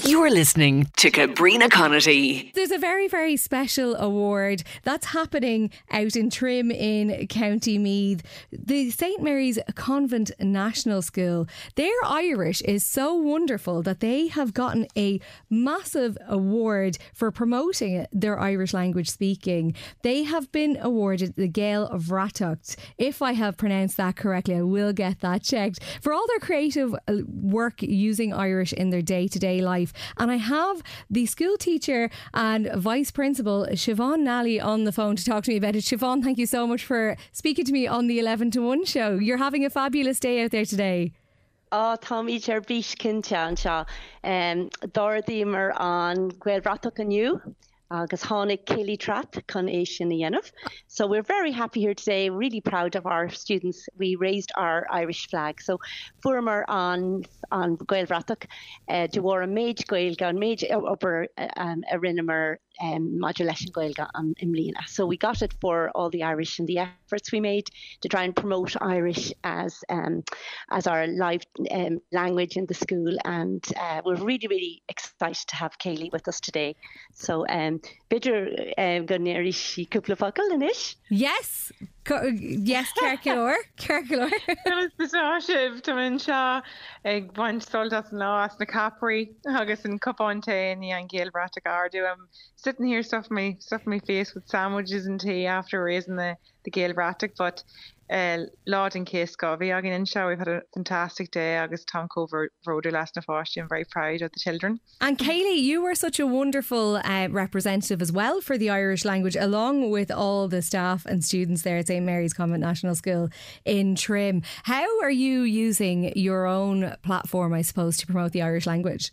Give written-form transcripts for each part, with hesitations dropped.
You're listening to Cabrina Conaty. There's a very, very special award that's happening out in Trim in County Meath. The St Mary's Convent National School, their Irish is so wonderful that they have gotten a massive award for promoting their Irish language speaking. They have been awarded the Gaelbhratach. If I have pronounced that correctly, I will get that checked. For all their creative uh, work using Irish in their day to day life. And I have the school teacher and vice principal, Siobhan Nally, on the phone to talk to me about it. Siobhan, thank you so much for speaking to me on the 11 to 1 show. You're having a fabulous day out there today. Á, táimid ar bís cinnte anseo. D'ardaíomar an Ghaelbhratach inniu agus tháinig Kayleigh Trapp chun é sin a dhéanamh. So we're very happy here today, really proud of our students. We raised our Irish flag. So fuaireamar an an Ghaelbhratach de bharr an méid Gaeilge, an méid obair a rinneamar maidir leis an Ghaeilge i mbliana. So we got it for all the Irish and the efforts we made to try and promote Irish as um, as our live um, language in the school and uh, we're really really excited to have Kayleigh with us today. So um, b'fhéidir um, go ndéarfaidh sí cúpla focal anois. Yes yes ceart go leor ceart go leor. Conas atá sibh Tá anseo ag baint sult as an lá as na caipirí agus an cupán tae i ndiaidh an Ghaelbhratach a ardú. I'm sitting here stuffing my stuffing my face with sandwiches and tea after raising the the Gaelbhratach but uh, lá den chéad scoth a bhí againn anseo. We've had a fantastic day agus táim chomh bhródúil as na páistí. I'm very proud of the children. And Kayleigh, you were such a wonderful uh, representative as well for the Irish language, along with all the staff and students there at St Mary's Convent National School in Trim. How are you using your own platform, I suppose, to promote the Irish language?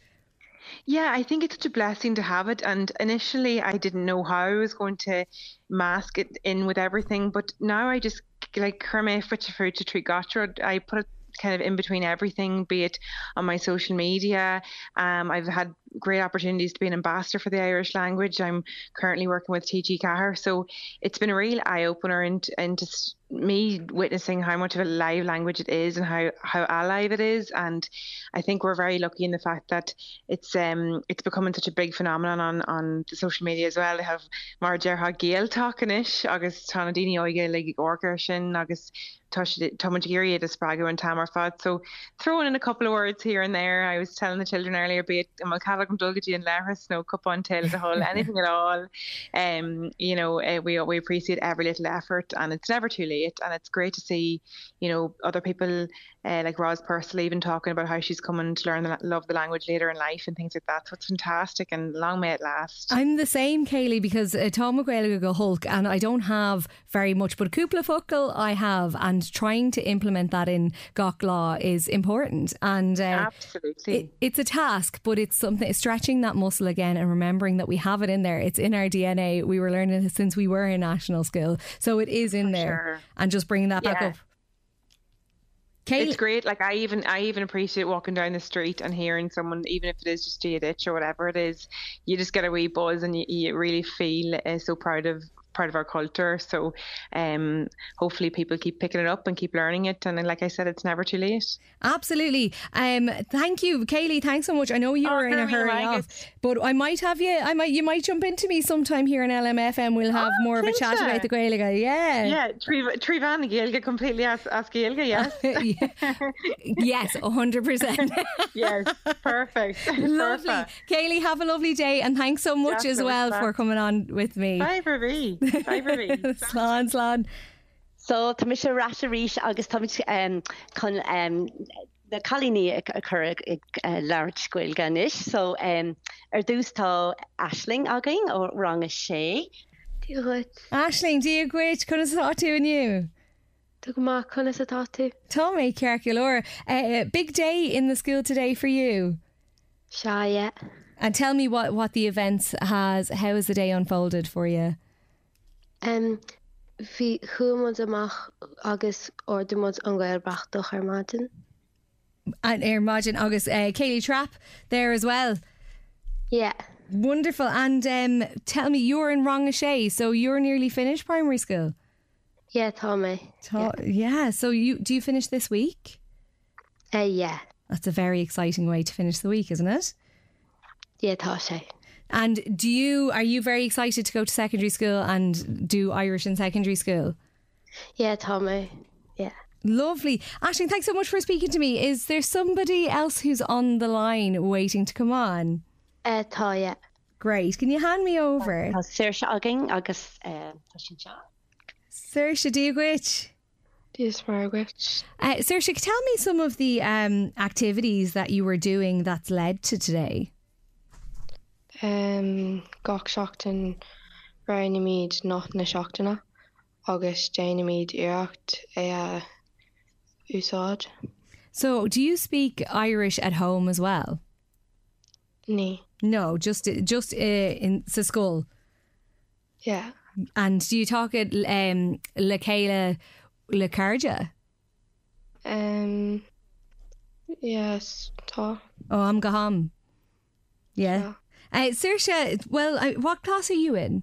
Yeah, I think it's such a blessing to have it. And initially, I didn't know how I was going to mask it in with everything. But now I just like chuir mé fite fuaite trí gach rud. I put it kind of in between everything, be it on my social media. Um, I've had great opportunities to be an ambassador for the Irish language. I'm currently working with TG Ceathair, so it's been a real eye opener and and just me witnessing how much of a live language it is and how how alive it is and I think we're very lucky in the fact that it's um it's becoming such a big phenomenon on on the social media as well. They have mar a déarfá GaelTok anois agus tá na daoine óga like ag amharc air sin agus tá tá muid ag iarraidh iad a spreagadh an t-am ar fad. So throwing in a couple of words here and there, I was telling the children earlier be it an bhfuil cead agam dul go dtí an leithreas nó cupán tae le do thoil, anything at all. Um, you know, uh, we, we appreciate every little effort and it's never too late and it's great to see, you know, other people uh, like Roz Purcell even talking about how she's coming to learn the, love the language later in life and things like that. So it's fantastic and long may it last. I'm the same, Kayleigh, because uh, tá mo Ghaeilge go holc and I don't have very much, but cúpla focal I have and trying to implement that in gach lá is important. And uh, absolutely, it, it's a task, but it's something stretching that muscle again and remembering that we have it in there. It's in our DNA. We were learning it since we were in national school, so it is in For there. Sure. And just bringing that yeah. back up. Kaylee. It's great. Like I even I even appreciate walking down the street and hearing someone, even if it is just Dia duit or whatever it is, you just get a wee buzz and you, you really feel uh, so proud of part of our culture. So um, hopefully people keep picking it up and keep learning it. And like I said, it's never too late. Absolutely. Um, thank you, Kayleigh. Thanks so much. I know you oh, were in a hurry off, but I might have you. I might you might jump into me sometime here in LMFM. We'll have oh, more of a chat about the Gaeilge. Yeah. Yeah, trí mheán na Gaeilge completely as, as Gaeilge, yes. yes, 100%. yes, perfect. Lovely. Perfect. Kayleigh, have a lovely day and thanks so much as well for coming on with me. Bye, Ruby. Bye, Ruby. Slán slán. So tá mise ar ais arís agus táimid um, chun um, na cailíní a chur ag labhairt Gaeilge anois. So um, ar dtús tá Aisling againn ó rang a sé. Dia dhuit. Aisling, Dia dhuit, conas atá tú inniu? Tá go maith, conas atá tú? Tá mé ceart go leor. Uh, big day in the school today for you. Sea, yeah. And tell me what, what the events has, how has the day unfolded for you? Um, bhí chuaigh muid amach agus ardaigh muid an Ghaelbhratach ar maidin. And ar maidin agus uh, Kayleigh Trapp there as well. Yeah. Wonderful. And um, tell me, you're in rang a sé, so you're nearly finished primary school. Yeah, tá mé. Tá, yeah. yeah. So you do you finish this week? Uh, yeah. That's a very exciting way to finish the week, isn't it? Yeah, tá sé. And do you are you very excited to go to secondary school and do Irish in secondary school? Yeah, tá mé. Yeah. Lovely. Aisling, thanks so much for speaking to me. Is there somebody else who's on the line waiting to come on? Uh, tá, yeah. Great. Can you hand me over? Tá Saoirse againn agus uh, tá sí anseo. Saoirse, Dia dhuit. Dia is Muire dhuit. Uh, Saoirse, tell me some of the um, activities that you were doing that's led to today. Um, gach seachtain roghnaímid nath na seachtaine agus déanaimid iarracht é a úsáid. So, do you speak Irish at home as well? Ní. No, just just uh, in sa scoil. Yeah. And do you talk it um, le chéile le cairde? Um, yes, tá. Oh, am go ham. Yeah. yeah. Uh, Saoirse, well, uh, what class are you in?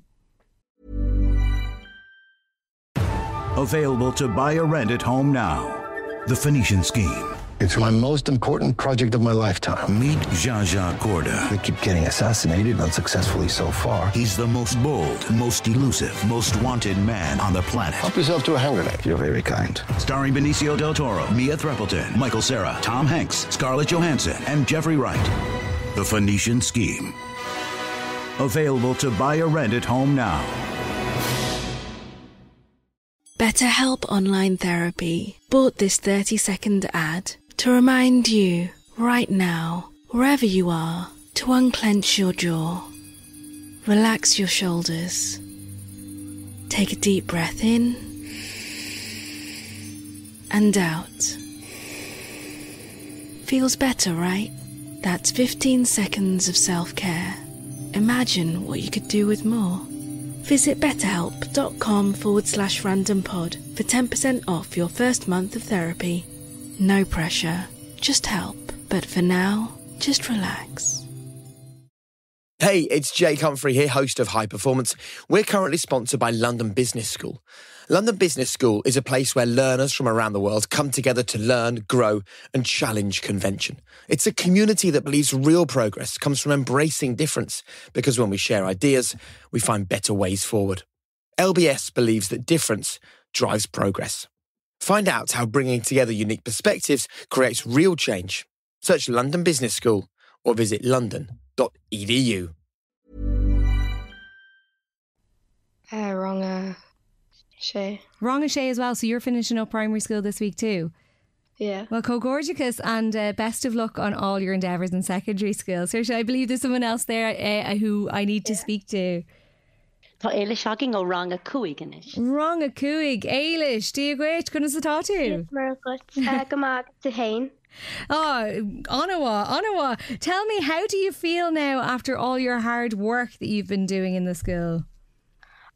Available to buy or rent at home now. The Phoenician Scheme. It's my most important project of my lifetime. Meet Zsa Korda. They keep getting assassinated unsuccessfully so far. He's the most bold, most elusive, most wanted man on the planet. Help yourself to a hand grenade. You're very kind. Starring Benicio del Toro, Mia Threapleton, Michael Cera, Tom Hanks, Scarlett Johansson, and Jeffrey Wright. The Phoenician Scheme. Available to buy or rent at home now. BetterHelp Online Therapy bought this 30 second ad to remind you right now, wherever you are, to unclench your jaw, relax your shoulders, take a deep breath in and out. Feels better, right? That's 15 seconds of self care. Imagine what you could do with more. Visit betterhelp.com forward slash random pod for 10% off your first month of therapy. No pressure, just help. But for now, just relax. Hey, it's Jake Humphrey here, host of High Performance. We're currently sponsored by London Business School. London Business School is a place where learners from around the world come together to learn, grow, and challenge convention. It's a community that believes real progress comes from embracing difference, because when we share ideas, we find better ways forward. LBS believes that difference drives progress. Find out how bringing together unique perspectives creates real change. Search London Business School or visit london.edu. Uh, rang a sé. Rang a sé as well, so you're finishing up primary school this week too. Yeah. Well, comhghairdeas and uh, best of luck on all your endeavours in secondary school. Saoirse, I believe there's someone else there uh, who I need to yeah. speak to. Tá Éilis againn ó rang a cúig anois. Rang a cúig, Éilis, Dia dhuit, conas atá tú? Dia dhuit, uh, go maith tú féin. Oh, an-mhaith, an-mhaith. Tell me, how do you feel now after all your hard work that you've been doing in the school?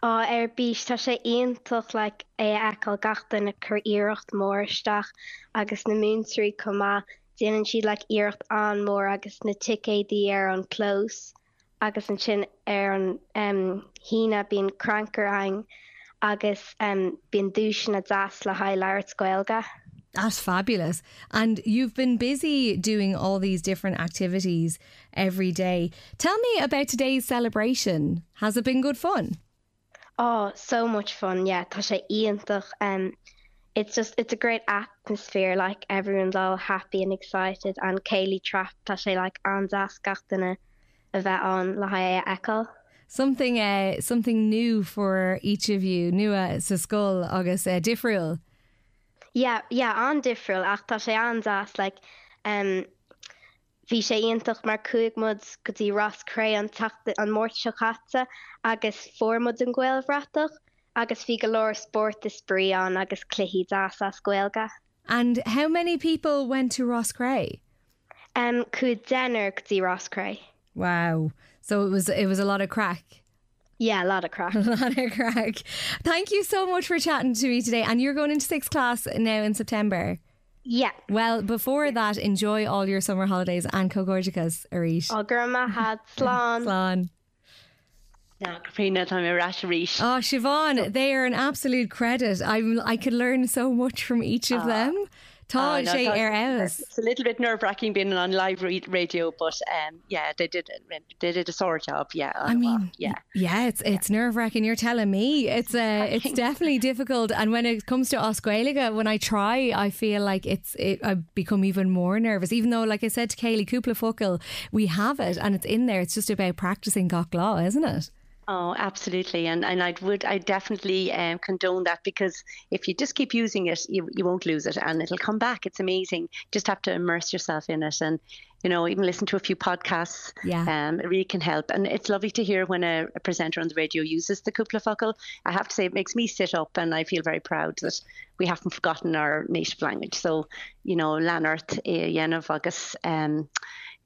Á, ar bís, tá sé iontach like é a fheiceáil gach duine ag cur iarracht mór isteach agus na múinteoirí chomh maith, déanann siad like iarracht an-mhór agus na ticéidí ar an clós agus ansin ar an hAoine bíonn crannchur againn agus bíonn duaiseanna deas le haghaidh labhairt Gaeilge. That's fabulous. And you've been busy doing all these different activities every day. Tell me about today's celebration. Has it been good fun? Oh, so much fun, yeah, tá sé iontach. Um, it's just it's a great atmosphere like everyone's all happy and excited and Céilí Trap tá sé like an-deas gach duine a bheith ann le haghaidh é a fheiceáil. Something uh, something new for each of you, nua sa scoil agus uh, difriúil. Yeah, yeah, an-difriúil ach tá sé an-deas like um, Bhí sé iontach mar chuaigh muid go dtí Ros Cré an tseachtain, an Máirt seo caite agus fuair muid an Gaelbhratach agus bhí go leor spórt is spraoi ann agus cluichí deas as Gaeilge. And how many people went to Ros Cré? Em, chuaigh deichniúr go dtí Ros Cré. Wow. So it was, it was a lot of craic. Yeah, a lot of craic. A lot of craic. Thank you so much for chatting to me today. And you're going into sixth class now in September. Yeah. Well, before that, enjoy all your summer holidays and comhghairdeas arís. Ó, go raibh maith agat. Slán. Slán. Now, Caitríona, tá mé ar ais arís. Oh, Siobhan, they are an absolute credit. I'm, I could learn so much from each of ah. them. Tá sé ar fheabhas. It's a little bit nerve-wracking being on live radio, but um, yeah, they did they did a sore job. Yeah, I mean, yeah, yeah, it's it's yeah. nerve-wracking. You're telling me it's uh, it's definitely difficult. And when it comes to as Gaeilge, when I try, I feel like it's it, I become even more nervous. Even though, like I said to Kaylee cúpla focal, we have it and it's in there. It's just about practicing gach lá, isn't it? Oh, absolutely. And and I would I definitely um, condone that because if you just keep using it, you, you won't lose it and it'll come back. It's amazing. Just have to immerse yourself in it and you know, even listen to a few podcasts. Yeah. Um, it really can help. And it's lovely to hear when a, a presenter on the radio uses the cúpla focal. I have to say it makes me sit up and I feel very proud that we haven't forgotten our native language. So, you know, lean ort é a dhéanamh agus um,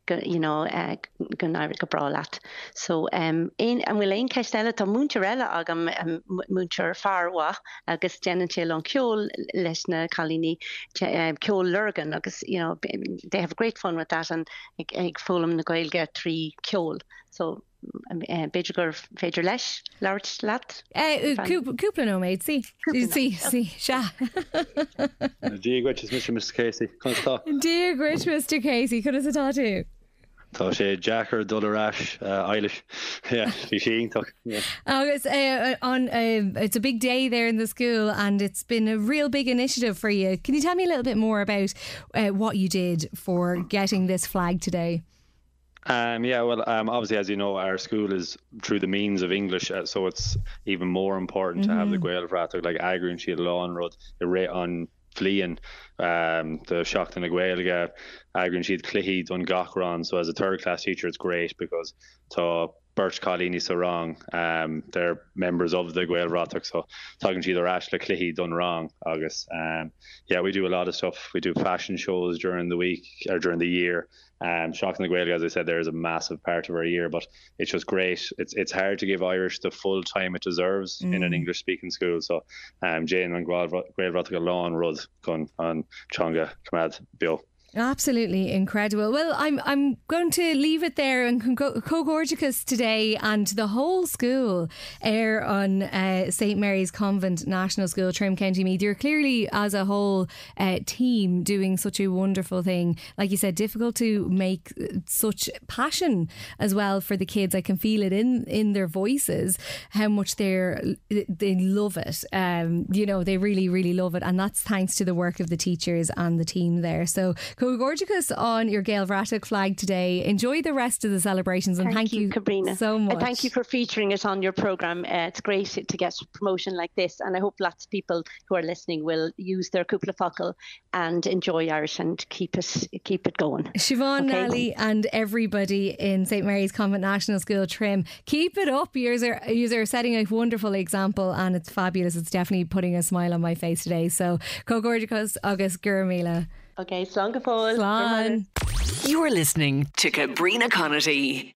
go, you know, uh, go n-éirí go breá leat. So, um, aon, an bhfuil aon ceist eile? Tá múinteoir eile agam, um, múinteoir fear mhaith agus déanann sé a lán ceol leis na cailíní, um, ceol Lurgan agus, you know, they have great fun with that and ag, ag foghlaim na Gaeilge trí ceol. So, B'fhéidir gur féidir leis labhairt leat? Cúpla nóiméad, sea. Sea, sea, sea. Dia dhuit, is mise Mr Casey. Conas tá? Dia dhuit, Mr Casey, conas atá tú? Tá sé deacair dul ar ais, Eilish. Yeah, bhí sé iontach. Yeah. Agus on, it's a big day there in the school and it's been a real big initiative for you. Can you tell me a little bit more about uh, what you did for getting this flag today? Um, yeah, well, um, obviously, as you know, our school is through the means of English, uh, so it's even more important mm -hmm. to have the mm-hmm. Gaelbhratach like eagraíonn siad a lán rud i rith an bhliain um, do Seachtain na Gaeilge, eagraíonn siad cluichí don gach rang, so as a third class teacher it's great because tá beirt cailíní sa rang um, they're members of the Gaelbhratach so tagann siad ar ais le cluichí don rang agus um, yeah we do a lot of stuff we do fashion shows during the week or during the year Um, Seachtain na Gaeilge, as I said, there is a massive part of our year, but it's just great. It's it's hard to give Irish the full time it deserves mm. in an mm. English speaking school. So um, déanann an Gaelbhratach a lán rud chun an teanga a choimeád beo. Absolutely incredible. Well, I'm I'm going to leave it there and comhghairdeachas today and the whole school ar an uh, St Mary's Convent National School, Trim County Meath. You're clearly as a whole uh, team doing such a wonderful thing. Like you said, difficult to make uh, such passion as well for the kids. I can feel it in in their voices how much they're they love it. Um, you know, they really really love it, and that's thanks to the work of the teachers and the team there. So comhghairdeachas on your Gaelbhratach flag today. Enjoy the rest of the celebrations and thank, thank you, Cabrina. so much. And thank you for featuring it on your program. Uh, it's great to get promotion like this, and I hope lots of people who are listening will use their cúpla focal and enjoy Irish and keep it keep it going. Siobhan okay? Nally and everybody in St Mary's Convent National School Trim keep it up yours are, yours are setting a wonderful example and it's fabulous it's definitely putting a smile on my face today so comhghairdeachas agus go raibh míle. Okay, slán go fóill. Slán. You're listening to Cabrina Conaty.